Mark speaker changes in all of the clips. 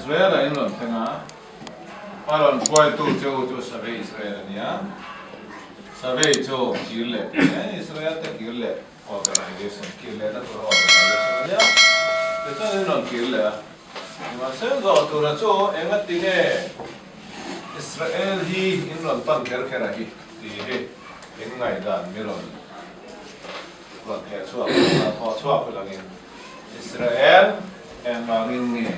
Speaker 1: Israel ah in rawn thleng a, a rawn hruaitu che u chu Savei Israel a nia. Savei chu kir leh tih mai, Israel te kir leh organization, kir lehna tura organization a nia. Tichuan in rawn kir leh a, nimahse zawh tura chu engati nge Israel hi in rawn pan kher kher a hi tih hi in ngaihdan mi rawn rawn theh chhuak a, thawh chhuak langin Israel engvangin nge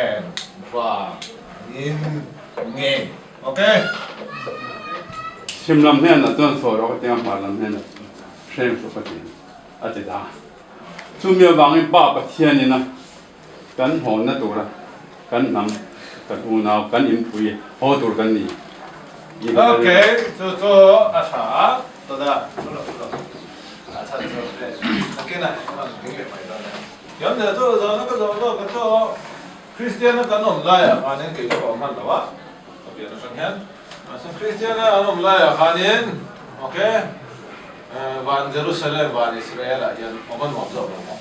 Speaker 1: engvangin nge ok.
Speaker 2: Chhim lam hnenah chuan sawi rawh ka ti a, hmar lam hnenah chuan hreng rawh ka ti a ti ta. Chumi avangin Pa Pathianin a kan hawnna tura kan hnam, kan unau, kan inpui haw tur kan ni.
Speaker 1: Ok, chu chu a tha a, tawda chu lo chu lo a chhan chu le nakinah engemaw an ding leh mai dawn e. Thiam leh chu zawhna ka zawh zawk ka chu Kristiana kan awm laiah khanin kei chu ka awm hman lo a, ka pian atang hian mahse Kristiana an awm laiah khanin ok van Jerusalem van Israel ah hian awm a nuam zawk lo maw?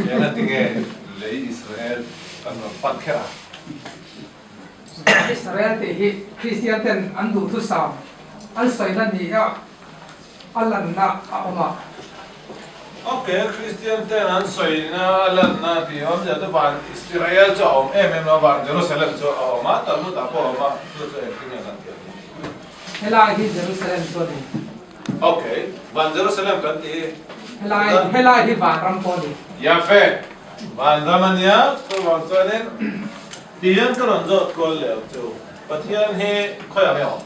Speaker 1: Engati nge lei Israel kan rawn pan kher a?
Speaker 3: Israel tih hi Kristian ten an duhthusam an sawina ni a a lanna a awm a.
Speaker 1: Ok, Kristian ten an sawina a lanna tih awmzia chu van Israel chu a awm em em lo, van Jerusalem chu a awm a, Talmud ah pawh a awm a, chu chu engtin nge kan tih ang?
Speaker 3: Helai hi Jerusalem chu a ni.
Speaker 1: Ok, van Jerusalem kan ti hi.
Speaker 3: Helai, helai hi vanram pawh a ni.
Speaker 1: Yafe, vanram a nia, chuvang chuanin ti hian ka rawn zawt kual leh ang chu. Pathian hi khawiah nge a awm?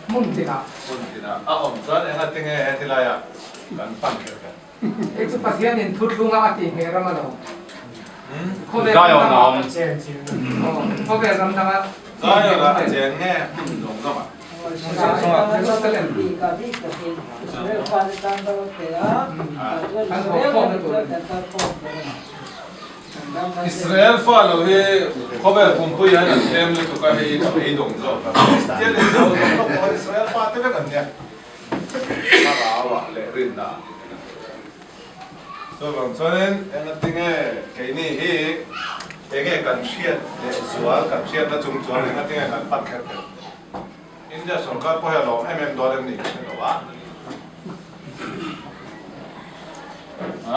Speaker 3: Hmun tinah.
Speaker 1: Hmun tinah a awm chuan engati nge heti laiah kan pan kher kher?
Speaker 3: Hei chu Pathianin thuthlunga a tih hmeh ram a lo. Khawvel
Speaker 2: ram dangah
Speaker 3: khawvel ram dangah
Speaker 1: Zion ah a cheng nge hmun zawng zawng ah? Israel fa lo hi khawvel pumpui hian an tlem lutuk a, hei ka beidawng zawk a. Kristian in zo zawng zawng pawh Israel fa te vek an nia. Thlarau ah leh rinna ah tih te kan sawi a. Chuvang chuanin engati nge keini hi enge kan hriat leh zual kan hriatna chung chuan engati nge kan pan kher kher? India sorkar pawh hi a lawm em em dawn em ni ka hre lo a.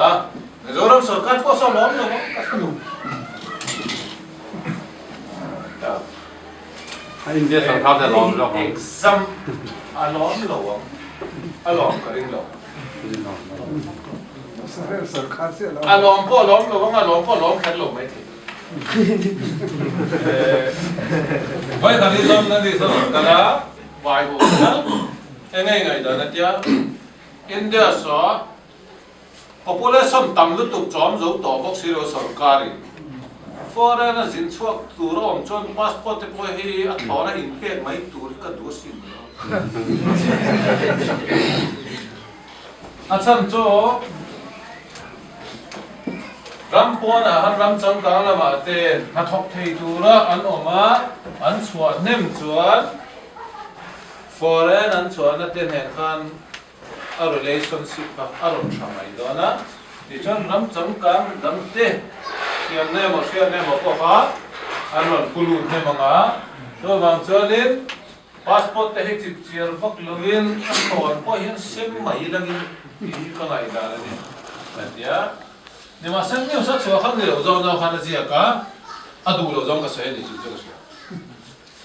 Speaker 1: A, Mizoram sorkar pawh saw lawm lo ang ka hre lo.
Speaker 2: India sorkar te lawm zawk
Speaker 1: ang. Exam a lawm lo ang. A lawm ka ring lo. A lawm pawh a lawm lo ang, a lawm pawh a lawm kher lo maithei. Vai khan hi zawm na ni sawn an kal a, vai ho kha eng nge ngaihdan a tia, India saw population tam lutuk chawm zo tawh bawk si lo sorkarin foreign a zin chhuak tur a awm chuan passport te pawh hi a thlawr a inpek mai tur hi ka duh asin lo. A chhan chu ram pawnah han ram changkang lamah te hnathawk thei tura an awm a, an chhuah hnem chuan foreign an chhuahna te nen khan a relationship kha a rawn tha mai dawn a, tichuan ram changkang dang te thiamna emaw hriatna emaw pawh kha an rawn pu lut hnem ang a, chuvang chuanin Passport te hi chip chiar vak lovin a thawn pawh hian sem mai langin tih hi ka ngaihdan a ni a ti a. Nimahsela news a chhuah khan ni lo zawng zawng khan a ziak a, a duh lo zawng ka sawi a ni tih chu ka hria.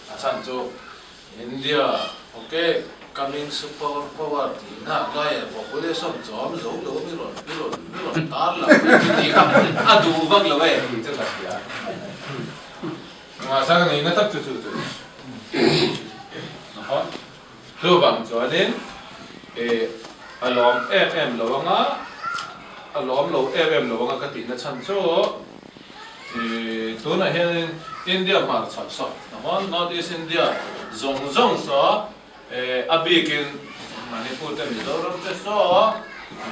Speaker 1: A chhan chu India ok coming super power tih na laia population chawm zo lo mi rawn mi rawn mi rawn tar lang tih kha a duh vak lo e tih chu ka hria. Nimahsela ka nihna tak chu chu chu a chuvang chuanin eh a lawm em em lo anga a lawm lo em em lo anga ka tihna chhan chu ih tunah hianin India hmarchhak saw nahawn North East India zawng zawng saw eh a bikin Manipur te Mizoram te saw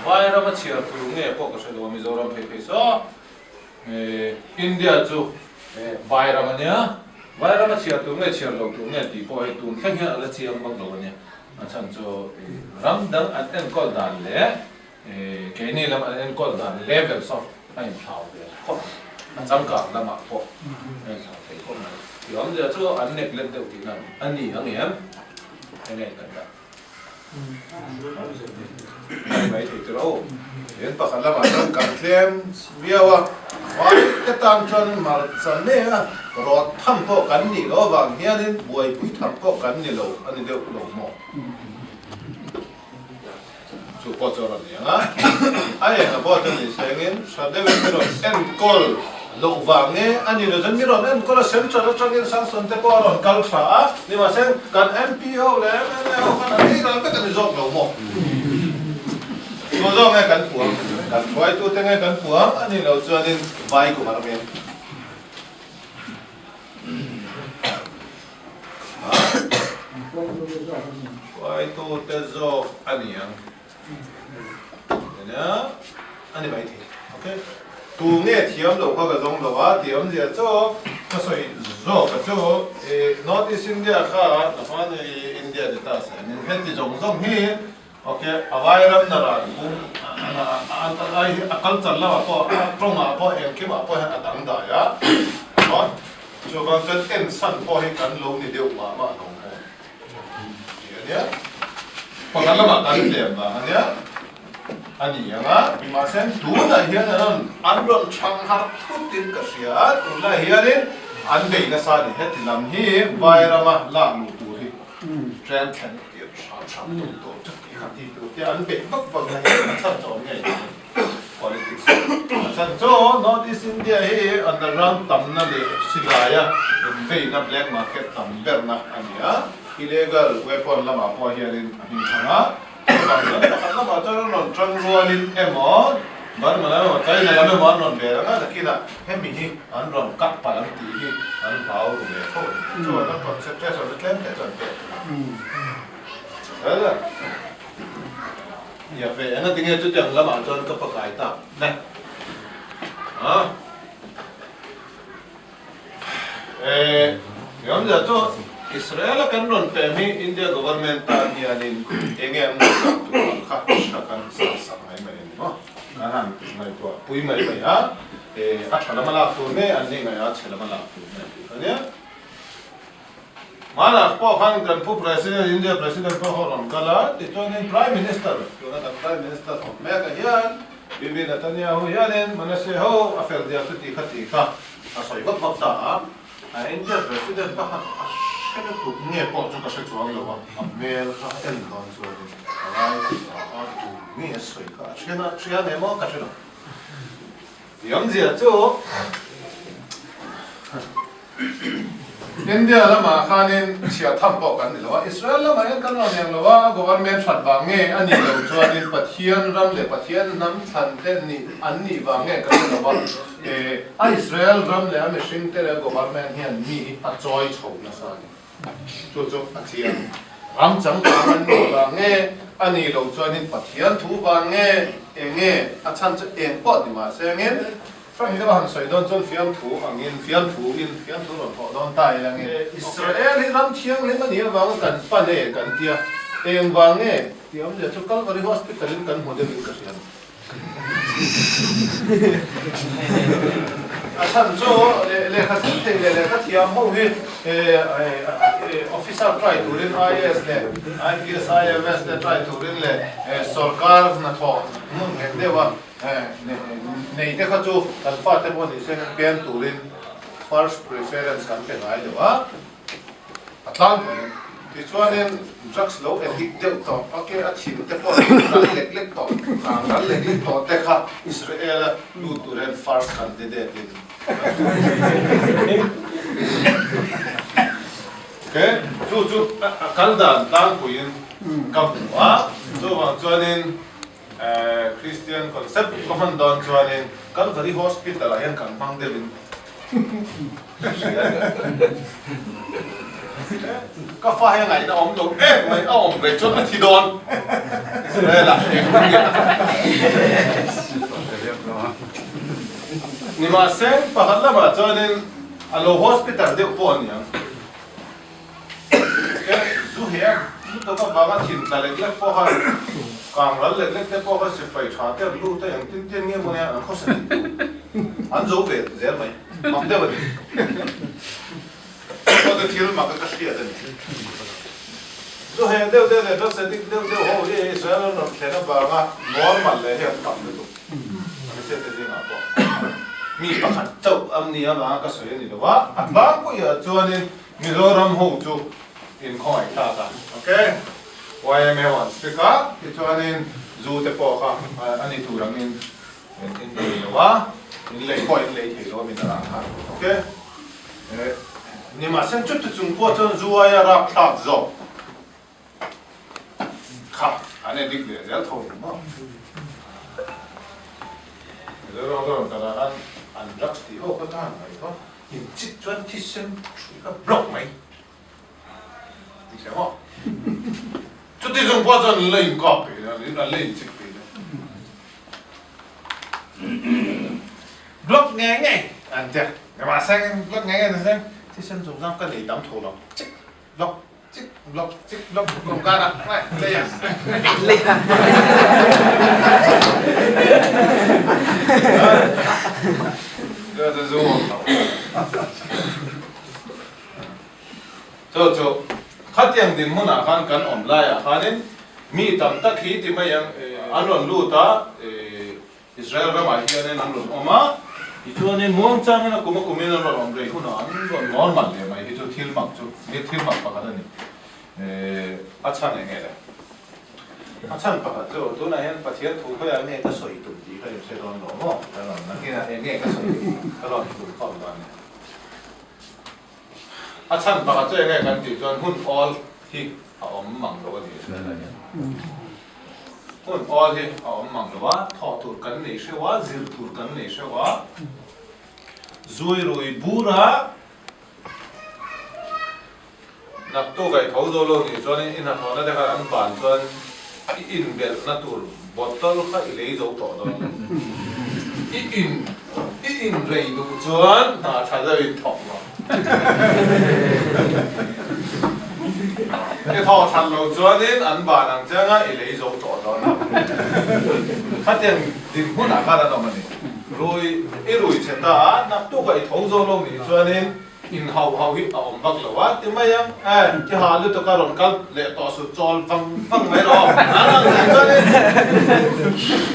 Speaker 1: Vairama chhiar tur nge pawh ka hre lo a Mizoram phei phei saw India chu vairam a nia, vairam a chhiar tur nge chhiar lo tur nge tih pawh hei tun thleng hian a la chiang vak lo a nia. A chhan chu ram dang an enkawl dan leh keini lam an enkawl dan levels of A inthlau ve khawp a changkang lamah pawh a inthlau thei khawp mai. Tih awmzia chu an neglect deuh tihna a ni ang em? Enge in kan dah? A ni mai thei tur aw. Tin pakhat lamah chuan kan tlem viau a, vai te tan chuan hmarcha mek a rawt tham pawh kan nih loh avang hianin buaipui tham pawh kan ni lo a ni deuh lo maw? Chu pawh chu a rawn ni ang a, a eng a pawh chu ni sengin hra deuhin mi rawn enkawl loh vang nge a ni lo chuan mi rawn enkawl a central atangin sanction te pawh a rawn kal tha a, nimahse kan MP ho leh mla ho khan an ei ral vek a ni zawk lo maw? Chu zawk nge kan puang, kan hruaitute nge kan puang a ni lo chuanin vai kum a ram em? Hruaitute zawk a ni ang. Nia, a ni mai thei. Ok. Tu nge thiam loh kha ka zawng lo a, tih awmzia chu ka sawi zawk a chu North East India kha hmani India ni ta se min heti zawng zawng hi ok a vairam na ran bung a culture lamah pawh a tawngah pawh engkimah pawh hian a dangdai a, chuan Chuvang chuan en san pawh hi kan lo ni deuh mah mah lo maw tih a nia. Pakhat lamah kan tlem vang a nia. A ni ang a, mahse tunah hian an rawn an rawn chhang har thut in ka hria a, tunlai hianin an bei nasa a ni. Heti lam hi vai rama lak luh tur hi train thlen tir tha tha tum tur chu tih kha ti tur te an beih vak vak na hi a chhan chawm ngei ang. Politics a chhan chu North East India hi underground tamna leh silaia inveina black market tam berna a ni a, illegal weapon lamah pawh hianin a hming thang a, chuvang chuan pakhat lamah chuan an rawn tang rualin emaw Burma lam emaw China lam emaw an rawn vel ang a, nakinah hemi hi an rawn kap palh ang tih hi an hlau ru ve tho a ni. Chuan an concentration te tlem te chuan pek tur a ni. Nia ve, enga tinge chutiang lamah chuan ka pakai tak ne? A? E, Ramzia chu Israel a kan rawn pem hi India government tan hianin enge an ngaihtuah tur ang kha tha kan sah sak mai mai a ni maw? Kan han ngaihtuah pui mai mai a, e, a tha lama lak tur nge an nih ngaih a, chhe lama lak tur nge tih kha nia. Hmanah pawh khan kan pu President, India President pawh kha rawn kal a, tichuanin Prime Minister, tuna kan Prime Minister awm mekah hian Bibi Netanyahu hianin Manase ho a fel zia chu ti kha ti kha a sawi vak vak ta a, a India President kha khan a hre lutuk nge pawh chu ka hre chuang lo a, a hmel kha a en dawn chuanin a ngai a tu nge a sawi kha a hria a hria nge maw ka hre lo. Tiamzia chu India lamah khanin chhiah tham pawh kan ni lo a, Israel lamah hian kan rawn eng lo a, government that vang nge a nih loh chuanin Pathian ram leh Pathian hnam thlan te nih an nih vang nge kan hre lo a, a Israel ram leh a mihring te leh government hian mi hi a chawi chho nasa a ni. Chu chu a chiang. Ram changkang an nih vang nge a nih loh chuanin Pathian thu vang nge eng nge a chhan chu eng pawh ni mahse angin Frank deuh a han sawi dawn chuan fiamthu angin fiamthu in fiamthu rawn thawh dawn ta ila nge Israel hi ram thianghlim a nih avanga kan pan e kan tia eng vang nge tih awmzia chu Calvary Hospital in kan hmu deuh in ka hria a ni. A chhan chu lehkha zir thei leh lehkha thiam ho hi officer try turin IAS leh IPS, IMS te try turin leh sorkar hnathawh hmun nghet deuh a Nei te kha chu kan fate pawh ni se pem turin first preference kan pe ngai lo a, a tlangpuiin. Tichuanin drugs lo addict deuh tawh, ok a thin te pawh ral lek lek tawh, ral lek lek tawh te kha Israel a lut tur hian first candidate in Ok, chu chu a kal dan tlangpuiin ka hmu a, chuvang chuanin Christian concept ka hman dawn chuanin Calvary Hospital ah hian kan hmang deuhin ka hria a ni. Ka fa hi a ngaihna a awm lo em mai, a awm rei chuan a thi dawn. Israel ah eng hun nge a Nimahse pakhat lamah chuanin a lo hospital deuh pawh a ni ang. Zu he a lutuk avanga thin tla lek lek pawh khan. Kang ral lek lek te pawh kha sipai tha te an lut a, engtin tin nge maw nia an khawsa tih tur an zo ve zel mai, mak deuh a ni. Pawh te thil mak a ka hriat a ni. Zu he deuh deuh leh drugs addict deuh deuh ho hi Israel an rawn thlen avanga normal leh hi an tam lutuk. Hmeichhia te zingah pawh mi pakhat chauh am ni avanga ka sawi a ni lo a, a tlangpuiah chuanin Mizoram ho chu inkhawngaih thlak a, ok. YMA ho an strict a, tichuanin zu te pawh kha a ni tur angin in nei lo a, in lei pawh in lei thei lo a min a rah kha, ok. Nimahse chuti chung pawh chuan zu aia rapthlak zawk kha an addict leh zel tho ang maw. Mizoram rawn kal ah khan an drugs tih ho kha tan mai khaw in chik chuan thisen hrui kha block mai ti hle maw. Chuti chung pawh chuan an la inkap peih a, an la inchik peih a. Block ngei ngei an tia, nimahse block ngei ngei an tia, thisen chungchang ka nei tam tho lo, chik block chik block chik block kawng kar ah ngai lei ah lei ah Chu chu khatiang dinhmunah khan kan awm laiah khanin mi tam tak hi ti mai ang an rawn lut a, Israel ramah hianin an rawn awm a, tichuanin muangchangin a kum a kumin an rawn awm rei hunah an rawn normal leh mai hi chu thil mak chu thil mak pakhat a ni. A chhan eng nge le? A chhan pakhat chu tunah hian Pathian thu khawiah nge ka sawi tum tih ka inhre dawn lo maw? Ka rawn nakinah eng nge ka sawi tum ka rawn tum khawp dawn nia. A chhan pakhat chu eng nge kan tih chuan hun awl hi a awm mang lo a ni. Hun awl hi a awm mang lo a, thawh tur kan nei hreuh a, zir tur kan nei hreuh a, zui rui bur a, naktu kaih tho zo lo nih chuan in hnathawhna te khan an ban chuan i inbelhna tur bottle kha i lei zo tawh dawn lo. I in i inrei duh chuan hna tha deuh in thawk lo. I thawh that loh chuanin an ban ang chiang a, i lei zo tawh dawn lo. Khatiang dinhmunah khan an awm a ni. Rui i rui chhe ta a, naktukah i tho zo lo nih chuanin In hauh hauh hi a awm vak lo a ti mai ang e, i ha lutuk a rawn kal leh tawh su chawl vang vang mai rawh an ang thei chuan in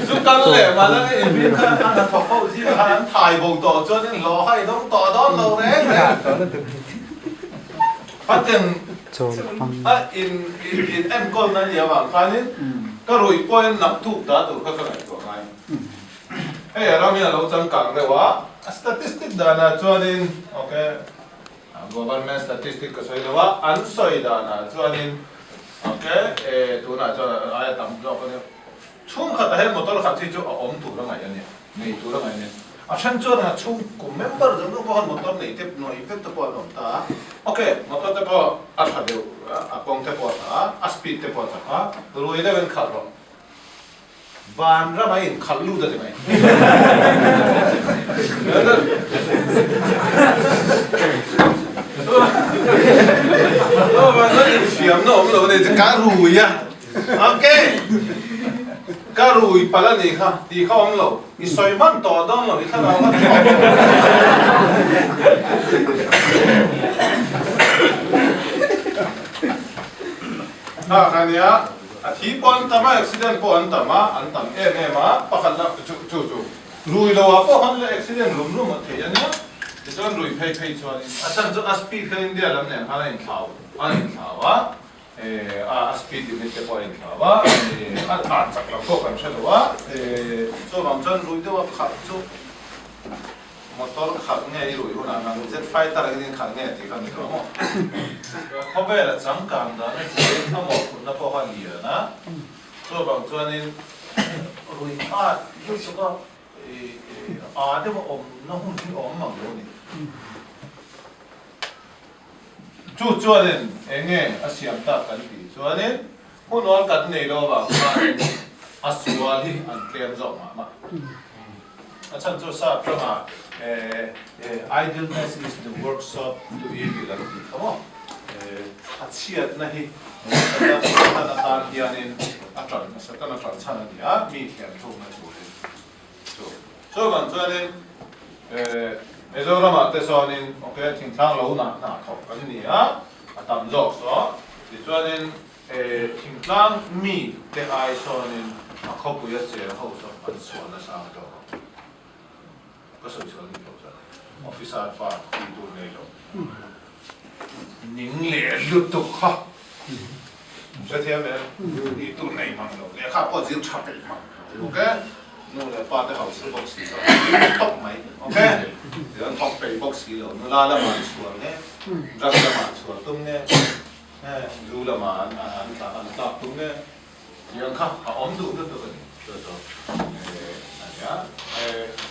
Speaker 1: zu kal leh mal ang in rin kha an ha thawk ho zing ah khan an thai bo tawh chuan in hlawh kha i dawng tawh dawn lo reng reng Pathian a in in enkawl na nia vang khan in ka ruih pawh in naktuk dah tur kha ka ngaihtuah ngai. Hei a ram hi a lo changkang deuh a, a statistic danah chuanin ok government statistic ka sawi lo a, an sawi danah chuanin ok e tunah chuan a aia tam zawk a nia, chhungkhatah hian motor khat hi chu a awm tur a ngaih a nia, nei tur a ngaih a nia, a then chuan a chhungkum member zawng zawng pawh khan motor nei te nuai vek te pawh an awm ta a, ok motor te pawh a tha deuh a kawng te pawh a tha a, a speed te pawh a chak a, rui deuhin khalh rawh. Van ram a in khalh lut a ti mai. Van ram in thiam na awm lo nei chu ka rui a. Ok. Ka rui palh a nih kha tih kha awm lo. I sawi hman tawh dawn lo i thlarau kha tawh. Kha kha nia. A thi pawh an tam a, accident pawh an tam a, an tam em em a, pakhat lah chu chu chu rui lo ah pawh khan la accident rum rum a thei a nia, tichuan rui phei phei chuanin a chhan chu a speed kha India lam nen khan a inthlau a inthlau a, eh a speed limit te pawh a inthlau a, eh a tlan chak lo pawh kan hre lo a, eh chuvang chuan rui deuh a khalh chu Motor khalh nge i rui hunah khan jet fighter in khalh nge tih kha ni lo maw? Khawvela changkang dan a chiin a mawhphurhna pawh kha lian a, chuvang chuanin rui at lutuk a a deuh a awmna hun hi a awm mang lo a ni. Chu chuanin eng nge a siam tak kan tih chuanin hunawl kan nei lo avang khanin a sual hi an tlem zawk mah mah. A chhan chu sap tangah idleness is the workshop to evil an tih kha maw? A chhiatna hi hman atan hianin. a ṭan Setana ṭan chhan a ni a, mi thiam thukna turin chu. Chuvang chuanin Mizoramah te sawnin ok thingtlang lo nah hna thawk kan ni a, a tam zawk saw. Tichuanin thingtlang mi te ai sawnin a khawpui a cheng ho saw an sual nasa ang tawh ang. Ka sawi sual ni lo chuan officer pa tih tur nei lo. Ning leh lutuk kha hrethiam em? Tih tur nei mang lo, lehkha pawh zir tha peih mang ok? Nu leh pa te hausa bawk si lo, tawp mai ok? Tichuan thawk peih bawk si lo, nula lamah an sual nge, drug lamah an sual tum nge, zu lamah an tlak tum nge. Tiang kha a awm duh lutuk a ni. Chu chu a nia.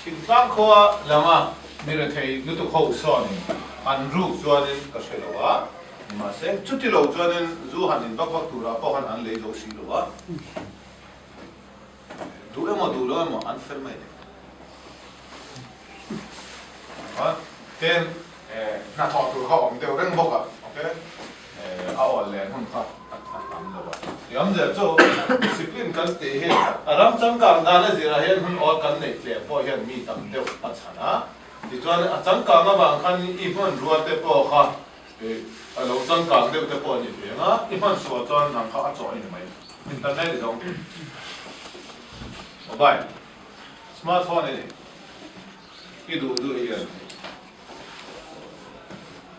Speaker 1: Thingtlang khua lama mi rethei lutuk ho sawnin an ruk chuanin ka hre lo a, mahse chuti lo chuanin zu han in vak vak turah pawh khan an lei zo si lo a, duh emaw duh lo emaw an fel mai le. Tin, hnathawh tur kha awm deuh reng bawk a, okay. A awl leh hun kha a tam lo a. Ti awm zel chu discipline kan tih hi a ram changkang dan a zirah hian hun awl kan neih tlem pawh hian mi tam deuh a chhan a. Tichuan a changkang avang khan i hmanrua te pawh kha a lo changkang deuh te pawh a ni ve ang a, i hmansual chuan nang kha a chawh a ni mai. Internet i zawng mobile, smartphone a ni. I duh duh hian.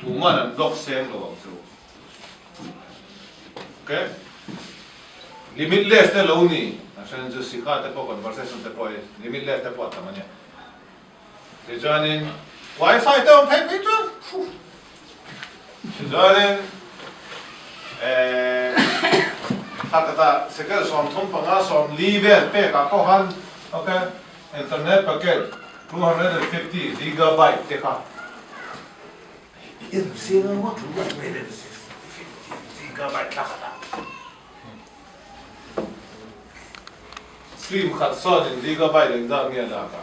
Speaker 1: Tuman an block seng lo ang chu. Ok. Limitless te lo ni. A then chu sikha te pawh conversation te pawh hi limitless te pawh a tam a nia. Tichuanin wifi te awm phei phei chuan phuh. Tichuanin eh kha second 35 40 vel pekah pawh khan ok. Internet packet 250 gigabyte te kha engzing emaw 250 gigabyte tla khat a stream khat sawn in gigabyte engzat nge lak a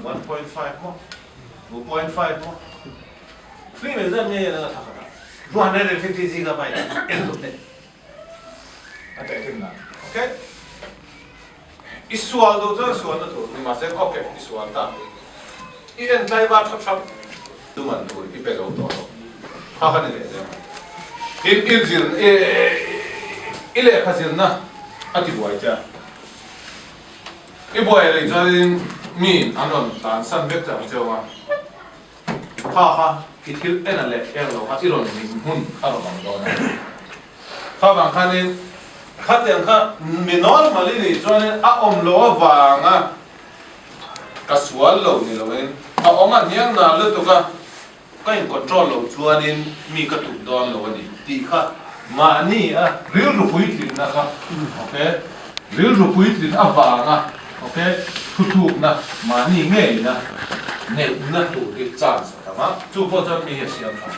Speaker 1: 1.5 maw 2.5 maw stream engzat nge lak a thla khat a 250 gigabyte internet a teh thin na ok. I sual duh chuan sualna tur ni mahse ok i sual ta. I en tlaivar thap thap. Tuman tur i pe zo tawh lo. Kha kha ni leh zel mai. Tin i zir i lehkha zirna a ti buai che a. I buai rei chuanin miin an rawn tlansan vek che ang cheu a. Kha kha i thil en a leh er lo kha i rawn ning hmun a rawn awm dawn a. Kha vang khanin khatiang kha mi normal i nih chuanin a awm lo avanga ka sual lo ni loin a awm a hniang nar lutuk a, ka in control loh chuanin mi ka tuk dawn lo a ni tih kha mahni a rilru puitlinna kha ok rilru puitlin avanga ok thutlukna mahni ngeina neihna tur hi chance a tam a, chu pawh chuan mi hi a siam tha.